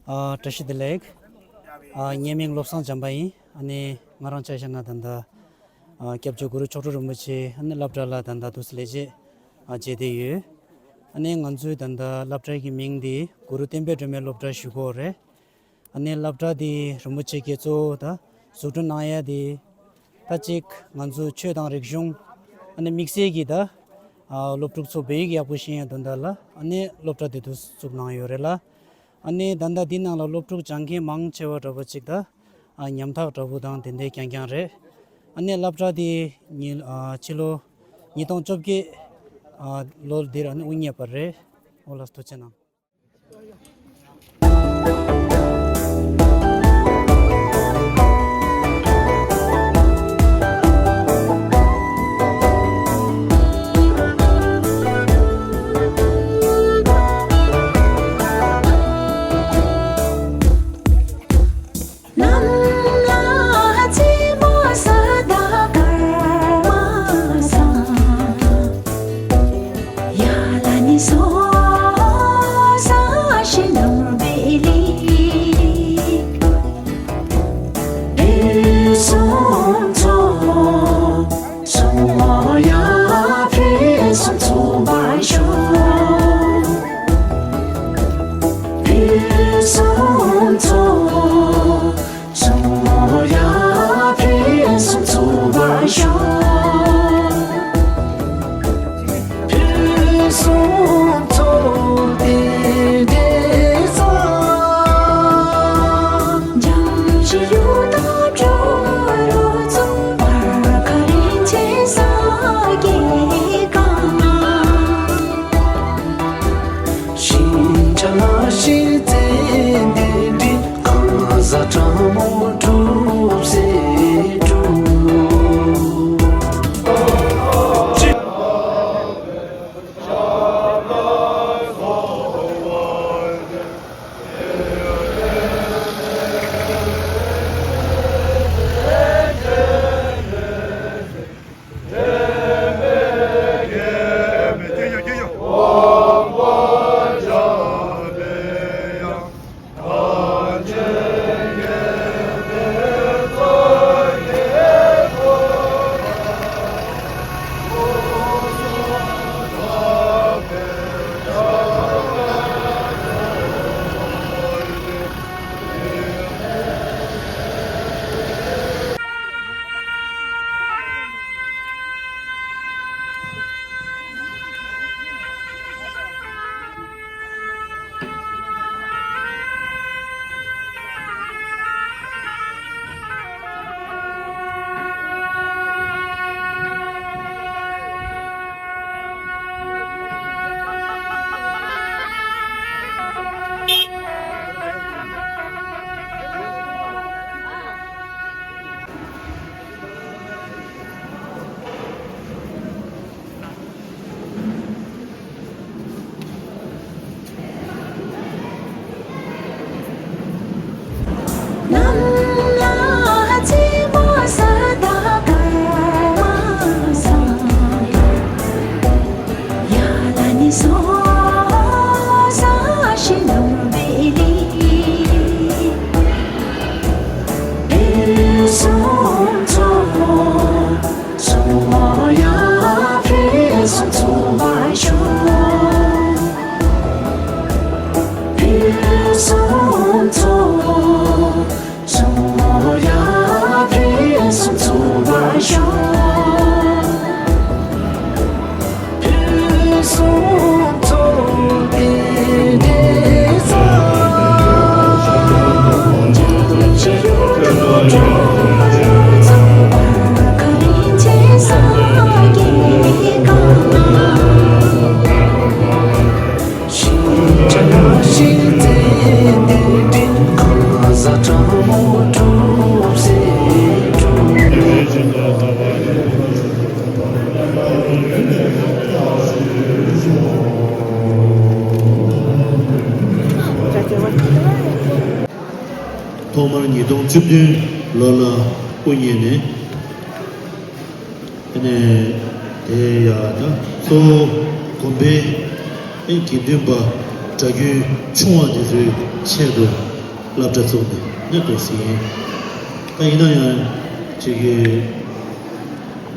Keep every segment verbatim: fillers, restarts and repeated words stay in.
ཨ། བཀྲ་ཤིས་བདེ་ལེགས། ཨ། ངའི་མིང་བློ་བཟང་བྱམས་པ་ཡིན། ཨ་ནི་ང་རང་ཆ་བཞག་ན་ད་ལྟ་ཨ། སྐྱབས་རྗེ་གུ་རུ་མཆོག་སྤྲུལ་རིན་པོ་ཆེ། ཨ་ནི་སློབ་གྲྭ་ལ་ད་ལྟ་དུས་སུ་ལས་བྱེད་ཨ། བྱས་ཏེ་ཡོད། ཨ་ནི་ང་ཚོའི་ད་ལྟ་སློབ་གྲྭ་གི་མིང་འདི་གུ་རུ་བསྟན་པའི་སྒྲོན་མེ་སློབ་གྲྭ་ཞུ་གི་ཡོད་རེད། ཨ་ནི་སློབ་གྲྭ་འདི་རིན་པོ་ཆེ་གིས་གཙོ་བོ་ད་འཛུགས་སྐྲུན་གནང་ཡ་འདི། ད་ཅིག་ང་ཚོ་ཆོས་དང་རིག་གཞུང་། ཨ་ནི་དམིགས་བསལ་གྱིས་ད་ཨ། སློབ་ཕྲུག་ཚོ་བོད་ཡིག་ཡག་པོ་ཤེས་ཡ་དོན་དག་ལ་ཨ་ནི་སློབ་གྲྭ་འདི་དུས་བཙུགས་གནང་ཡོད་རེད་ལ། ཨ་ནི་ད་ལྟ་འདི་ནང་ལ་སློབ་ཕྲུག་སྦྱང་མཁན་མང་ཆེ་བ་འདྲ་པོ་ཅིག་ད་ཨ། ཉམ་ཐག་འདྲ་པོ་དང་དེ་འདྲའི་རྐྱང་རྐྱང་རེད། ཨ་ནི་སློབ་གྲྭ་འདི་ཉིས། ཨ། ཕྱི་ལོ་ཉིས་སྟོང་བཅོ་བརྒྱད་ཨ། ལོ་འདིར་ཨ་ནི་དབུ་བརྙེས་པ་རེད། འོ་ལགས་སོ། ཐུགས་རྗེ་གནང་། ཐོག་མར་ཉིས་སྟོང་བཅུ་བདུན་ལོ་ལ་དབུ་བརྙེས་ནས། ཨ་ནི་དེ་ཡང་ད་གཙོ་བོ་དགོན་པའི་ཨེ་དགེ་འདུན་པ་གྲྭ་རྒྱུན་ཆུང་བ་དེ་ཚོའི་ཆེད་དུ་ སློབ་གྲྭ་བཙུགས་ནས་ནི་འདུག་ཟིན། ད་ཡིན་ན་ཡང་ཅིག་གི་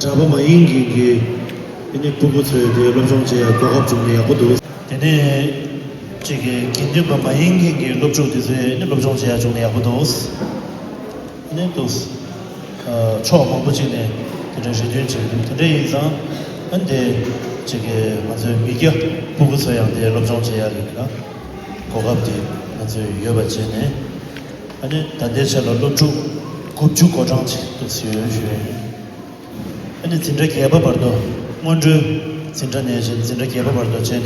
གྲྭ་པ་མ་ཡིན་མཁན་གྱི་ཨ་ནི་སྤུ་གུ་ཚོས་དེ་སློབ་སྦྱོང་བྱེད་ཡ་གོ་སྐབས་བྱུང་ནས་ཡག་པོ་འདུག་དེ་ནས་ཅིག་གི་དགེ་འདུན་པ་མ་ཡིན་མཁན་གྱི་སློབ་ཕྲུག་དེ་ཚོས་ནི་སློབ་སྦྱོང་བྱེད་ཡ་བྱུང་ནས་ཡག་པོ་འདུག་ཨ་ནི་འདུག་ཕྱོགས་མང་པོ་ཅིག་ནས་དེ་འདྲ་རེ་འདུན་བྱེད་ཀྱི་འདུག་དེ་འདྲ་ཡིན་ཙང་ཨ་ནི་དེ་ཅིག་གི་ང་ཚོའི་མི་སྐྱ་སྤུ་གུ་ཚོ་ཡང་དེ་སློབ་སྦྱོང་བྱེད་ཡ་གི་གོ་སྐབས་དེ་ང་ཚོས་ཡོད་པ་བྱས་ནས། ཨ་ནི་ད་ལྟའི་ཆ་ལ་སློབ་ཕྲུག་དགུ་བཅུ་གོ་གྲངས་ཅིག་ཏུ་ཟིན་ཡོད་ཞུ་ཡ་ཡིན། ཨ་ནི་འཛིན་གྲྭ་བརྒྱད་པ་བར་དུ་སྔོན་འགྲོའི་འཛིན་གྲྭ་ནས་བཞིན་འཛིན་གྲྭ་བརྒྱད་པ་བར་དུ་བྱས་ནས་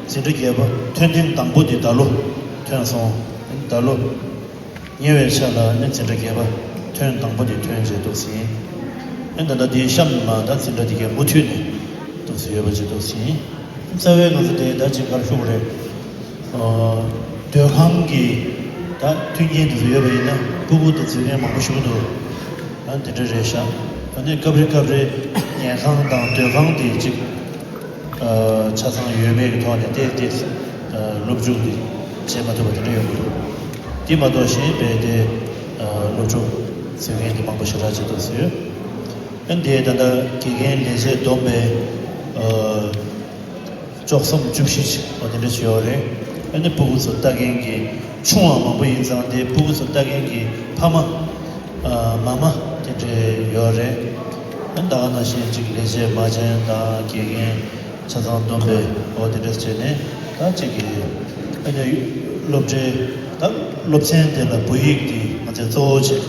འཛིན་གྲྭ་བརྒྱད་པ་ཐོན་ཐེངས་དང་པོ་དེ་ད་ལོ་ཐོན་སོང་། ཨ་ནི་ད་ལོ་ཉེ་བའི་ཆ་ལ་ཨ་ནི་འཛིན་གྲྭ་བརྒྱད་པ་ཐོན་དང་པོ་དེ་ཐོན་བྱས་འདུག་ཟིན། ཨ་ནི་ད་ལྟ་དེའི་གཤམ་ལ་ད་འཛིན་གྲྭ་དེ་གའི་མུ་མཐུད་ནས་འདུག་ཟིན་ཡོད་པ་ཅིག་འདུག་ཟིན། རྩ་བའི་ང་ཚོ་དེ་ད་ཅིག་གར་ཞུགས་རེད། སྡོད་ཁང་གི་ད་མཐུན་རྐྱེན་དེ་ཚོ་ཡོད་པ་ཡིན་ན་སྤུ་གུ་དང་འཛིན་མཁན་མང་པོ་ཞིག་འདུག་ཨ་དེ་འདྲ་རེད་ཤག་ཨ་ནི་སྐབས་རེ་སྐབས་རེ་ཉལ་ཁང་དང་སྡོད་ཁང་དེ་ཅིག་ཆ་ཚང་ཡོད་མེད་ཀྱི་ཐོག་ནས་ཏོག་ཙམ་སློབ་འཇུག་དེ་བྱེད་མ་ཐུབ་པ་དེ་འདྲ་ཡོད་ཀྱི་འདུག་དེ་མ་གཏོགས་གཞན་དཔེ་དེ་སློབ་ཕྲུག་འཛིན་མཁན་དེ་མང་པོ་ཞེ་དྲག་ཅིག་འདུག་ཟེར། ཨ་ནི་དེ་ད་ལྟ་དགེ་རྒན་ལས་བྱེད་བསྡོམས་པས། བཅུ་གསུམ་བཅུ་བཞི་ཅིག་འོ་དེ་འདྲ་ཞིག་ཡོད་རེད། ཨ་ནི་སྤུ་གུ་ཚོ་ལྟ་མཁན་གྱི་ཆུང་བ་མང་པོ་ཡིན་ཙང་དེ་སྤུ་གུ་ཚོ་ལྟ་མཁན་གྱི་ཕ་མ་མ་མ་དེ་འདྲ་ཡོད་རེད། ཨ་ནི་ད་ག་ནང་བཞིན་ཅིག་ལས་བྱེད་མ་བྱན་དང་དགེ་རྒན་ཆ་ཚང་བསྡོམས་པས་འོ་དེ་འདྲ་བྱས་ནས་ད་ཅིག་གི་ཨ་ནི་སློབ་གྲྭའི་ད་སློབ་ཚན་དེ་ལ་བོད་ཡིག་དེ་ང་ཚོས་གཙོ་བོ་བྱས།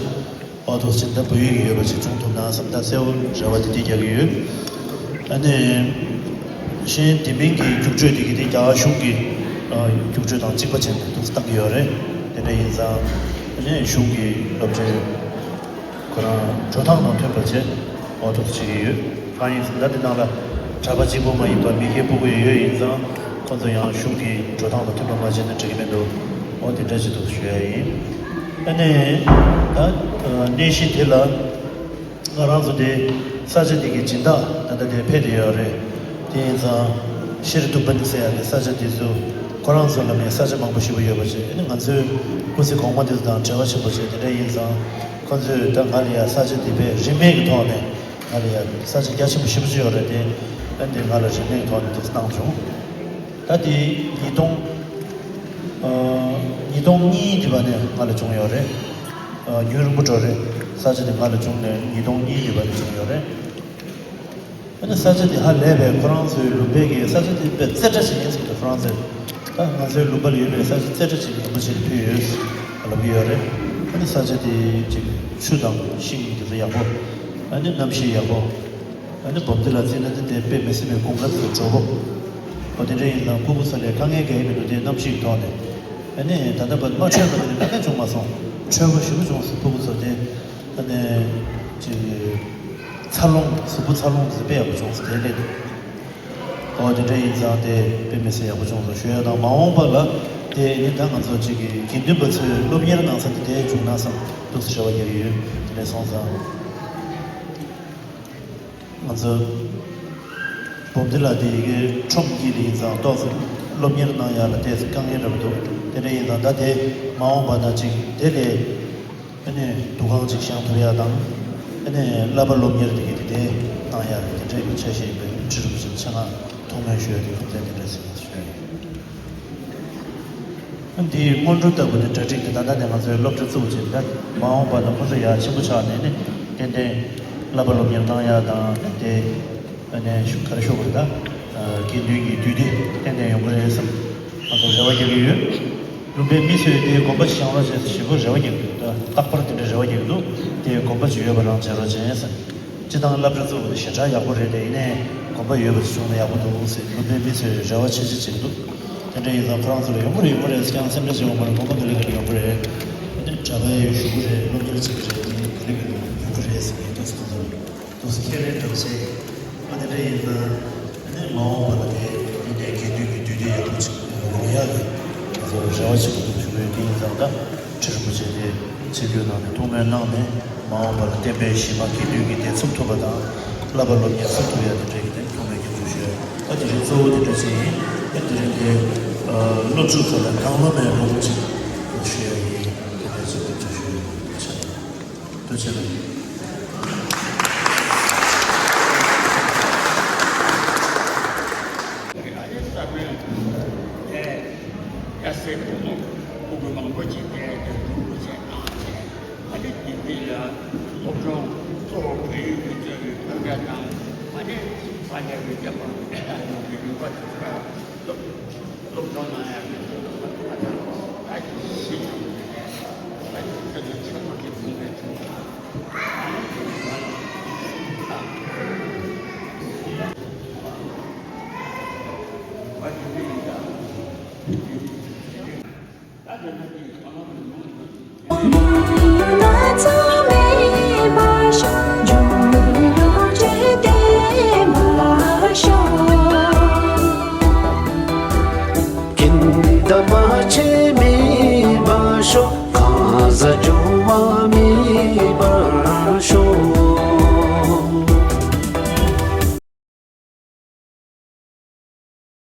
ཨོ་ཐུག་ཕྱིན་ད་བོད་ཡིག་ཡོད་པ་ཞིག་བྱུང་ཐུབ་ན་བསམ་ད་གསལ་བོ་རེ་བ་དེ་དེ་རྒྱག་གི་ཡོད། ཨ་ནི་གཞན་དེ་མིན་གྱི་རྒྱུགས་སྤྲོད་དེ་གི་དེ་རྒྱ་གར་གཞུང་གི་རྒྱུགས་སྤྲོད་དང་གཅིག་པ་བྱས་ནས་ཐུགས་བཏང་གི་ཡོད་རེད། དེ་འདྲ་ཡིན་ཙང་ཨ་ནི་གཞུང་གི་སློབ་གྲྭའི་ཁོ་རང་འགྲོ་སྟངས་དང་མཐུན་པ་བྱས་ཨོ་ཐུག་བྱེད་ཀྱི་ཡོད། གང་ཡིན་ཟེར་ན་དེ་ནང་ལ་གྲྭ་པ་གཅིག་པོ་མ་ཡིན་པར་མི་སྒེར་སྤུ་གུ་ཡོད་ཡིན་ཙང་ཁོ་ཚོ་ཡང་གཞུང་གི་འགྲོ་སྟངས་དང་མཐུན་པ་མ་བྱས་ན་འགྲིག་གི་མི་འདུག་ཨོ་དེ་འདྲ་ཞིག་འདུག་ཞུ་ཡ་ཡིན། ཨ་ནི་ད་གནས་གཞི་དེ་ལ་ང་རང་ཚོ་དེ་ས་ཆ་དེ་གི་སྦྱིན་བདག་ད་ལྟ་དེ་ཕེབས་བསྡད་ཡོད་རེད། དེ་ཡིན་ཙང་ཤེར་ཏུ་པན་ཟེར་ཡ་གི་ས་ཆ་དེ་ཚོ་ཁོ་རང་ཚོ་ལ་ནས་ས་ཆ་མང་པོ་ཞེ་པོ་ཡོད་པ་བྱས་ཨ་ནི་ང་ཚོའི་སྐུ་ཚེ་གོང་མ་དེ་ཚོ་དང་འབྲེལ་བ་ཆེན་པོ་བྱས་དེ་འདྲ་ཡིན་ཙང་ཁོ་ཚོས་ད་ང་ལ་ཡ་ས་ཆ་དེ་དཔེ་རིན་མེད་ཀྱི་ཐོག་ནས་ང་ལ་ཡ་ས་ཆ་རྒྱ་ཆེན་པོ་ཞེ་པོ་ཅིག་ཡོད་རེད་དེ་ཨ་ནི་ང་ལ་རིན་མེད་ཀྱི་ཐོག་ནས་དེ་ཚོ་གནང་བྱུང་། ད་དེ་ཉིས་སྟོང་། ཉིས་སྟོང་གཉིས་དེ་བ་ནས་ང་ལ་བྱུང་ཡོད་རེད། རྒྱུན་རིང་པོ་འགྲོ་རེད། ས་ཆ་དེ་ང་ལ་བྱུང་ནས་ཉིས་སྟོང་གཉིས་དེ་བ་ནས་བྱུང་ཡོད་རེད། ཨ་ནི་ས་ཆ་དེ་ཧ་ལས་པའི་ཁོ་རང་ཚོའི་ལུང་པའི་གི་ས་ཆ་དེ་དཔེ་རྩེ་གྲ་ཞིག་ཡིན་ཟེར་གི་ཁོ་རང་ཚོས་ད་ང་ཚོའི་ལུང་པ་ལ་ཡོད་པའི་ས་ཆ་རྩེ་གྲ་ཞིག་གི་ལུང་པ་ཞིག་ལ་ཕུལ་ཡོད་ལབ་གི་ཡོད་རེད། ཨ་ནི་ས་ཆ་དེ་ཅིག་ཆུ་དང་ཤིང་དེ་ཚོ་ཡག་པོ། ཨ་ནི་གནམ་གཤིས་ཡག་པོ། ཨ་ནི་འབུམ་སྡེ་ལ་བརྩིས་ན་ནི་དེ་དཔེ་མི་སྲིད་པའི་གོང་ཁ་ཚོ་གྲོགས་པོ། ཨོ་དེ་འདྲ་ཡིན་ཙང་སྤུ་གུ་ཚོ་ལས་དཀའ་ངལ་གང་ཡང་མི་འདུག་དེ་གནམ་གཤིས་ཐོག་ནས། ཨ་ནི་ད་ལྟ་བར་མ་འཕྲོད་པ་དེ་ནི་དཀའ་ངལ་བྱུང་མ་སོང་། འཕྲོད་པ་ཞེ་པོ་བྱུང་སོང་སྤུ་གུ་ཚོ་དེ། ཨ་ནི་ཅིག་འཚར་ལོངས་གཟུགས་པོ་འཚར་ལོངས་དེ་དཔེ་ཡག་པོ་བྱུང་སོང་དེ་སླད་དུ། ཨོ་དེ་འདྲ་ཡིན་ཙང་དེ་དཔེ་མི་སྲིད་ཡག་པོ་བྱུང་སོང་ཞུ་ཡ་དང་མ་འོངས་པ་ལ་དེ་ནི་ད་ང་ཚོ་ཅིག་གི་དགེ་འདུན་པ་ཚོས་སློབ་གཉེར་གནང་ས་དེ་དེ་བྱུང་ན་བསམ་འདུག་ཟེར་བ་རྒྱག་གི་ཡོད། དེ་འདྲ་སོང་ཙང་། ང་ཚོ་འབུམ་སྡེ་ལ་དེ་ཡི་གེ་ཁྲོམ་དཀྱིལ་ལ་ཡིན་ཙང་ཏོག་ཙམ་སློབ་གཉེར་གནང་ཡག་ལ་ཏོག་ཙམ་དཀའ་ངལ་འདྲ་པོ་འདུག་དེ་འདྲ་ཡིན་ཙང་ད་དེ་མ་འོངས་པ་ན་ཅིག་དེ་ལས་ཨ་ནི་འདུ་ཁང་ཅིག་བཞེངས་ཐུབ་ཡག་དང་ཨ་ནི་བསླབ་པ་སློབ་གཉེར་དེ་གི་དེ་དེ་གནང་ཡག་གི་དེ་འདྲའི་གི་འཆར་གཞི་ཡིན་པའི་ཁྲི་རིན་པོ་ཆེ་ལ་ཆེད་མངགས་ཐུགས་སྨོན་ཞུ་ཡག་གི་ཁུངས་བཙན་དེ་འདྲ་ཟིན་ཞུ་ཡག་ཡིན། འདིའི་སྔོན་འགྲོ་ལྟ་བུ་ནི་གྲ་སྒྲིག་དེ་ད་ལྟ་ནས་ང་ཚོའི་སློབ་གྲྭ་བཙུགས་བྱས་ད་མ་འོངས་པ་ན་ཁོ་ཚོ་ཡག་ཆེན་པོ་ཆགས་ནས་ནི་ཏན་ཏན་བསླབ་པ་སློབ་གཉེར་གནང་ཡག་དང་དེ་ནས་ཤུགས་ག་རེ་ཤོག་གི་ད་དགེ་འདུན་གྱི་འདུས་སྡེ་ཏན་ཏན་ཡོང་གི་རེད་བསམ་ང་ཚོ་རེ་བ་རྒྱག་གི་ཡོད། ལུང་པའི་མི་ཚོས་དེའི་དགོན་པ་ཞིག་བཞེངས་རོགས་བྱས་ཞེ་པོ་རེ་བ་རྒྱག་གི་འདུག་ད་རྟག་པར་དེ་འདྲ་རེ་བ་རྒྱག་གི་འདུག་དེའི་དགོན་པ་ཅིག་ཡོད་པ་རང་བྱེད་རོགས་བྱས་བསམ། སྤྱི་བཏང་སློབ་གྲྭ་བཙུགས་པ་དེ་ཞེ་དྲག་ཡག་པོ་རེད་དེ་ཡིན་ནའི་དགོན་པ་ཡོད་པ་ཞིག་བྱུང་ན་ཡག་པོ་འདུག་ཟེར་ལུང་པའི་མི་ཚོས་རེ་བ་ཆེ་ཆེ་བྱེད་ཀྱི་འདུག་དེ་འདྲ་ཡིན་ཙང་ཁོ་རང་ཚོ་ལ་ཡོང་གི་རེད་ཡོང་གི་རེད་ཟེར་ཀྱང་སེམས་ཁྲལ་བྱེད་དགོས་མ་རེད། དགོན་པ་ག་ལེ་ག་ལེ་ཡོང་གི་རེད། དེ་འདྲ་གྲྭ་པ་ཡང་ཞུ་གི་རེད། སློབ་གཉེར་བྱེད་ཀྱི་རེད། དེ་ག་ལེ་ག་ལེ་ཡོང་གི་རེད་ཟེར་ནས་ཏོག་ཙམ་ཁོ་ཚོ་ལ་ཏོག་ཙམ་ཁས་ལེན་འདྲ་བོ་བྱས། ཨ་དེ་འདྲ་ཡིན་ཙང་ཨ་ནི་མ་འོངས་པ་ལ་དེ་དེ་འདྲའི་དགེ་འདུན་གྱི་འདུས་སྡེ་ཡག་པོ་ཅིག་ཡོང་ཡག་གི་ང་ཚོ་རེ་བ་བྱེད་དགོས་འདུག་ཞུ་གི་ཡོད། དེ་ཡིན་ཙང་ད་ཁྲི་རིན་པོ་ཆེ་དེ་ཆིབས་བསྒྱུར་གནང་ནས་ཐུགས་སྨོན་གནང་ནས་མ་འོངས་པ་ལ་བསྟན་པའི་གཞི་མ་དགེ་འདུན་གྱི་སྡེ་ཚུགས་ཐུབ་པ་དང་བསླབ་པ་སློབ་གཉེར་ཚུགས་ཐུབ་ཡག་དེ་འདྲའི་གི་དེ་ཐུགས་སྨོན་སྐྱབས་འཇུག་ཞུ་ཡ། ད་དེ་རིང་གཙོ་བོ་དེ་འདྲ་ཅིག་ཡིན། ད་དེ་རིང་དེ་སློབ་ཕྲུག་ཚོ་ལ་གང་བློ་མེད་བློ་ཅིག་ཞུ་ཡ་ཡིན། ཐུགས་རྗེ་གནང་། ཨ་ནི་ས་བོན་དེ་ཡ་སེ་ཕུ་ནུ་ཕྲུ་གུ་མང་པོ་ཅིག་དེ་དེ་སྒྲུང་བཤད་གནང་སྟེ། ཨ་ནི་དེ་དུས་ལ་སློབ་སྦྱོང་གཙོ་བོ་བོད་ཡིག་གི་རྩོད་པའི་དཔེ་ཆ་དང་། ཨ་ནི་ས་སྐྱ་པའི་རྒྱལ་བ་ཡོངས་ཀྱི་རིམ་པ་དེ་ཚོ་སློབ་སློབ་སྦྱོང་གནང་ཡག་གི་ད་ལྟ་ད་ཞིག་ད་ཆོས་ཀྱི་ཆོས་མ་གི་དུང་ནས་བྱུང་བ།